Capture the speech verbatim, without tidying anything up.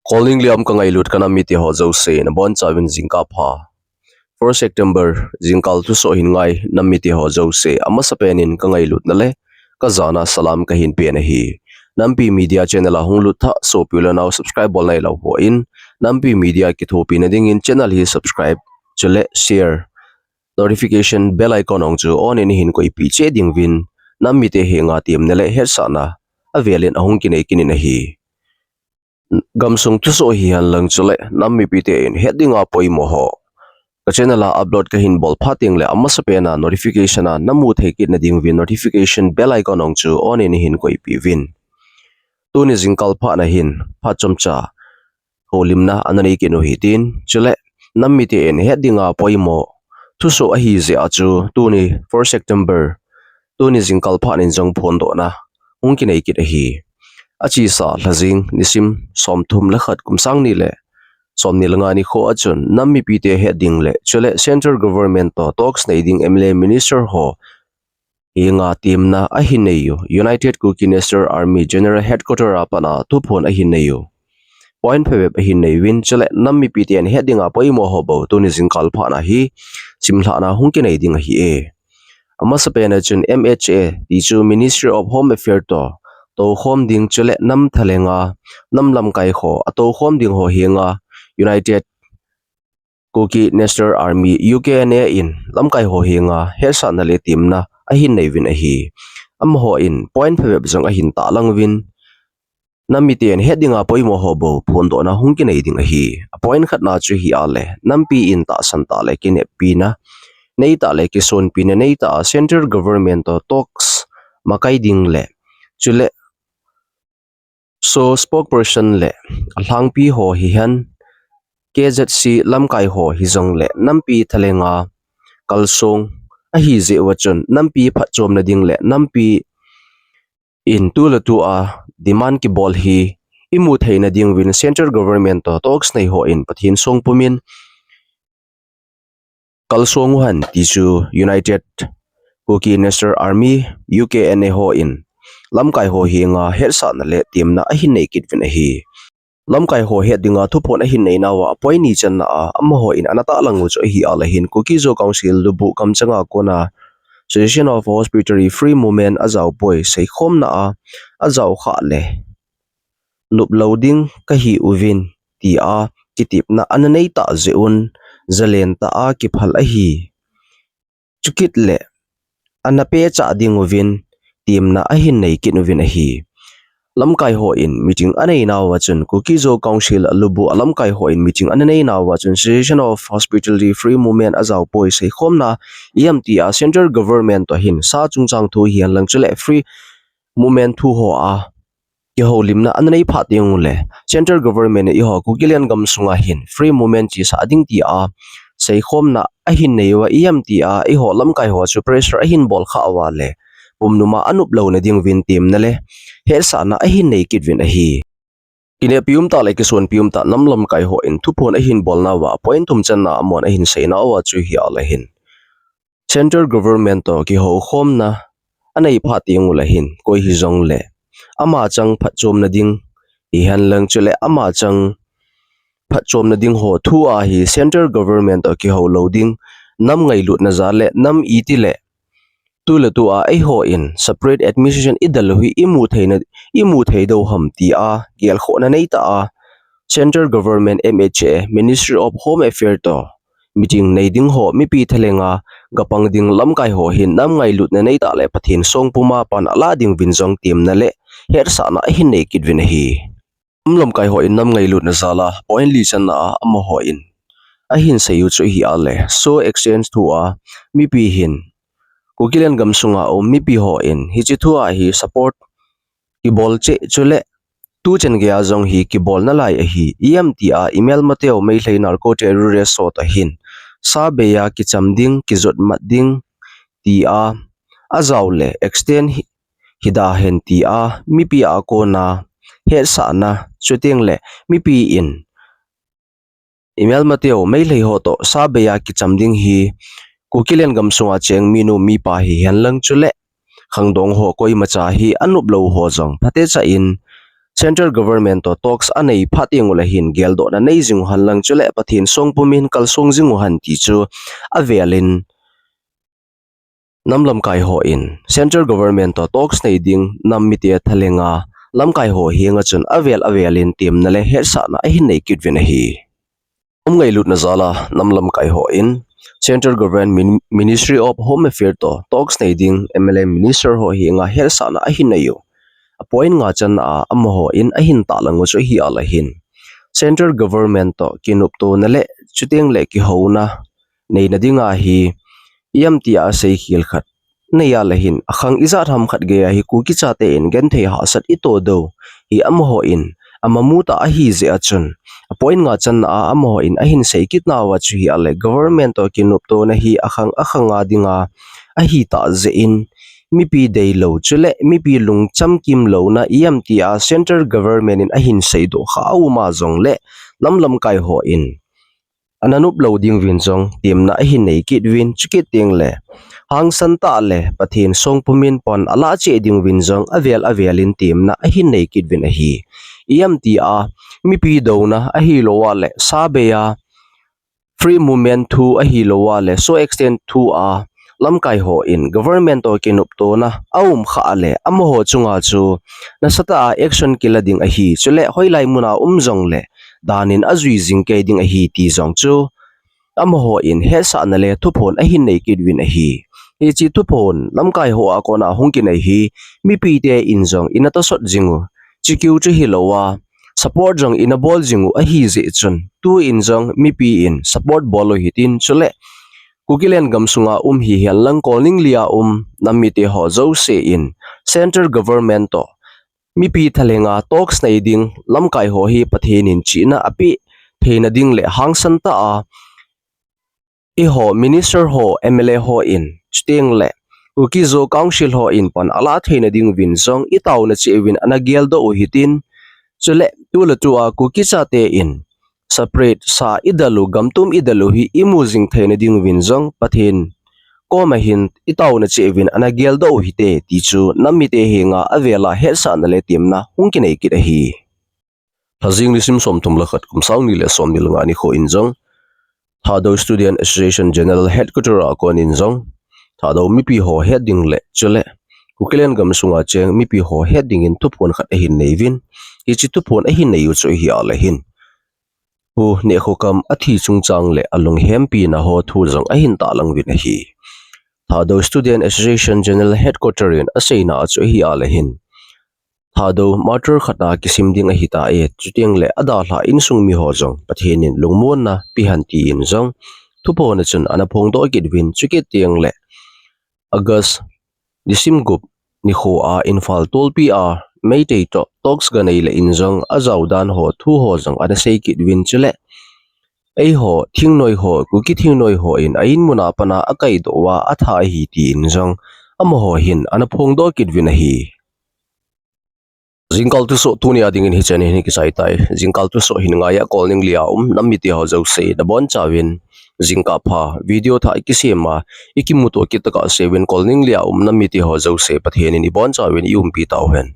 Kholning liam ka ngailut ka nam mite ho jouse, nabonchauvin jingkah pha. Four September jingkah thusoh hin ngai nam mite ho jouse, amasapen in ka ngailutna le ka jana salam kahin pen ahi. Nampi Media channel a hung lut thah sopi u le nao subscribe bol nailou hon, Nampi Media kithopina dingin channel hi subscribe, chule share, notification bell icon ong chu on in hin koipeh cheh dinguvin, nam mite henga temna le hetsahna avelin ahung kinei kit in ahi. Gamsung thusoh hihen lang chule nam mipite in het dinga poimo ho ka channel a upload kahin bol phat teng le amasapen a notification a namu thei kit na dinguvin notification bell icon ong chu on in hin koipeh uvin. Tuni jingkah phat na hin phat chomcha houlimna ana nei kit u hitin, chule nam mite in het dinga poimo thusoh ahi jeh a chu tuni four September, tuni jingkah phat nin jong phondohna hung kinei kit ahi. Achesa lhajing nisim somthum le khat kum sang ni le somni le nga nikho a chun nam mipite het ding le chule central government to talks nei ding M L A minister ho henga temna ahin nei u, United Kuki National Army General Headquarter a pat a thuphon ahin nei u. Point phabep ahin nei uvin, chule nam mipite in het dinga poimo ho bou tuni jingkah phat na hi simlhahna hung kinei ding ahi e. Amasapen a chun M H A ti chu Ministry of Home Affairs to toukhom ding chule nam thalenga nam lamkai ho atoukhom ding ho henga United Kuki National Army, U K N A in lamkai ho henga hetsahna le temna ahin nei uvin ahi. Amaho in point phabep jong ahin tahlang uvin, nam mite in het dinga poimo ho bou phondohna hung kinei ding ahi. A point khatna chu hi a le, nampi in tahsan tah le kineppina nei tah le kisonpina nei tah a central government to talks makai ding le chule SoO spokesperson le alhangpi ho hihen K Z C lamkai ho hijong le nampi thalenga kalsong ahi jeh uva chun nampi phatchomna ding le nampi in tu le tu a demand kibol hi imu theina dinguvin central government to talks nei ho in Pathen song pumin kalsong uhen ti chu United Kuki National Army, U K N A ho in lamkai ho henga hetsahna le temna ahin nei kit uvin ahi. Lamkai ho het dinga thuphon ahin nei nauva a point ni channa a amaho in ana tahlang u chu ahi a le hin Kuki Zo Council lubuh kamchanga kona cessation of hostility, free movement ajao poi, seikhomna a ajao khah le nop lou ding kahi uvin tia kitepna ana nei tah jeh un jalen tah a kiphal ahi. Chukit le ana pehcha dinguvin temna ahin nei kit uvin ahi. Lamkai ho in meeting anei nauva chun Kuki Zo Council a lubuh a lamkai ho in meeting ana nei nauva chun cessation of hostility, free movement ajao poi, seikhomna iam tia central government to hin sa chungchang thu hihen lang chule free movement thu ho a kihoulimna ana nei phat teng u le central government in eiho Kukiland gamsunga hin free movement chesa ding tia seikhomna ahin nei uva iam tia eiho lamkai ho chu pressure ahin bol khah uva le pumnuma anop louna dinguvin temna le hetsahna ahin nei kit uvin ahi. Kinepi um tah le kisonpi um tah nam lamkai ho in thuphon ahin bol nauva point thum channa amahon ahin sei nauva chu hi a le hin central government to kihoukhomna anei phat teng u le hin koi hijong le ama chang phatchomna ding hihen lang chule ama chang phatchomna ding ho thu a hi central government to kihou lou ding nam ngailutna jal le nam iti le tu le tu a eiho in separate administration idel u hi imu theina, imu thei diu ham tia gelkhohna nei tah a central government M H A, Ministry of Home Affairs to meeting nei ding ho mipi thalenga gapang ding lamkai ho hin nam ngailutna nei tah le Pathen song puma pan alah dinguvin jong temna le hetsahna ahin nei kit uvin ahi. Nam lamkai ho in nam ngailutna jal a point li channa a amaho in ahin sei u chu hi a le SoO exchange thu a mipi hin Kukiland gamsunga um mipi ho in hiche thu a hi support kibol cheh chule tuchan geiya jong hi kibol nalai ahi. Iam tia imelmateu Meitei narco terrorist ho to hin sabeiya kicham ding, kijot mat ding tia ajao le extend hi, hida hen tia mipi a kona hetsahna chuteng le mipi in imelmateu Meitei ho to sabeiya kicham ding hi Kukiland gamsunga cheng minu mipa hihen lang chule khangdong ho koimacha hi anop lou ho jong phatecha in Central Government to talks anei phat teng uleh hin geldohna nei jing u henlang chuleh Pathen songpum in kalsong jing u hen ti chu avelin nam lamkai hon Central Government to talks nei ding nam mite thalenga lamkai ho henga chun avel avelin temna le hetsahna ahin nei kit uvin ahi. Um ngailutna jal a nam lamkai hon Central Government Min-, Ministry of Home Affairs to talks nei ding M L A Minister ho henga hetsahna ahin nei u. A point nga channa a amahon ahin tahlang u chu ahileh hin Central Government to kinoptona le chuteng le kihouna neina dinga hi ipi tia seikhel khat nei a leh hin akhang ijat ham khat geiya hi Kuki chate in genthei hahsat ito diu hi amahon amamu tah ahi jeh a chun a point nga channa a amahon ahin seikit nauva chu ahileh government to kinoptona hi akhang akhang a dinga ahitah jeh in mipi deilou chuleh mipi lungcham kimlouna ipi tia Central Government in ahin seidoh kha aum a jongleh nam lamkai hon ana nop lou ding uvin jong temna ahin nei kit uvin chukit teng le hangsan tah le Pathen songpum in pan alah cheh ding uvin jong avel avelin temna ahin nei kit uvin ahi. Ipi tia mipi douna ahilou a le sabei a free movement thu ahilou a le SoO extend thu a lamkai hon government to kinoptona aum kha a le amaho chunga chu nasatah a action kila ding ahi chuleh hoilai muna um jongleh danin ajui jing kei ding ahi ti jong chu amahon hetsahna le thuphon ahin nei kit uvin ahi. Hiche thuphon lamkai ho a kona hung kinei hi mipite in jong ina tosot jing u. Chukit chu hilou a support jong ina bol jing u ahi jeh chun tuin jong mipi in support bol u hitin chuleh Kukiland gamsunga um hihen lang Kolning li a um nam mite ho jouse in Central Government to mipi thalenga talks nei ding lamkai ho hi Pathen in chihna apeh theina ding le hangsan tah a eiho minister ho M L A hon chuteng le Kuki Zo Council hon pan alah theina ding uvin jong itaona cheh uvin ana geldoh u hitin chuleh tuletua Kuki chate in separate sa idel u gamtum idel u hi imu jing theina ding uvin jong Pathen koma hin itaona cheh uvin ana geldoh u hite ti chu nam mite henga avela hetsahna le temna hung kinei kit ahi. Lhajing nisim somthum le khat kum sang ni le somni le nga nikho in jong Thadou Student Association General Headquarter a konin jong Thadou mipi ho het ding le chuleh Kukiland gamsunga cheng mipi ho het dingin thuphon khat ahin nei uvin hiche thuphon ahin nei u chu ahileh hin Pu Nekhokam athi chungchang le alunghempi na ho thu jong ahin tahlang uvin ahi. Thadou Student Association General Headquarter in aseina a chu ahileh hin Thadou martyr khat a kisim ding ahitai chuteng le adalhah insung mi ho jong Pathen in lungmonna pehen tin jong thuphon a chun ana phongdoh kit uvin chukit teng le August nisim gup nikho a Imphal tolpi a Meitei to talks ganei le in jong ajao dan ho thu ho jong ana sei kit uvin chuleh eiho thingnoi ho Kuki thingnoi ho in a in muna pana akaidoh uva atha ahi tin jong amaho hin ana phongdoh kit uvin ahi. Jingkah thusoh tunia dingin hichan hin kichai tai. Jingkah thusoh hin ngaiya Kolning li a um nam mite ho jouse nabonchauvin jingkah pha video thah ikisem a ikimuto kit tokah seuvin Kolning li a um nam mite ho jouse Pathen in ibonchauvin iumpi tauhen.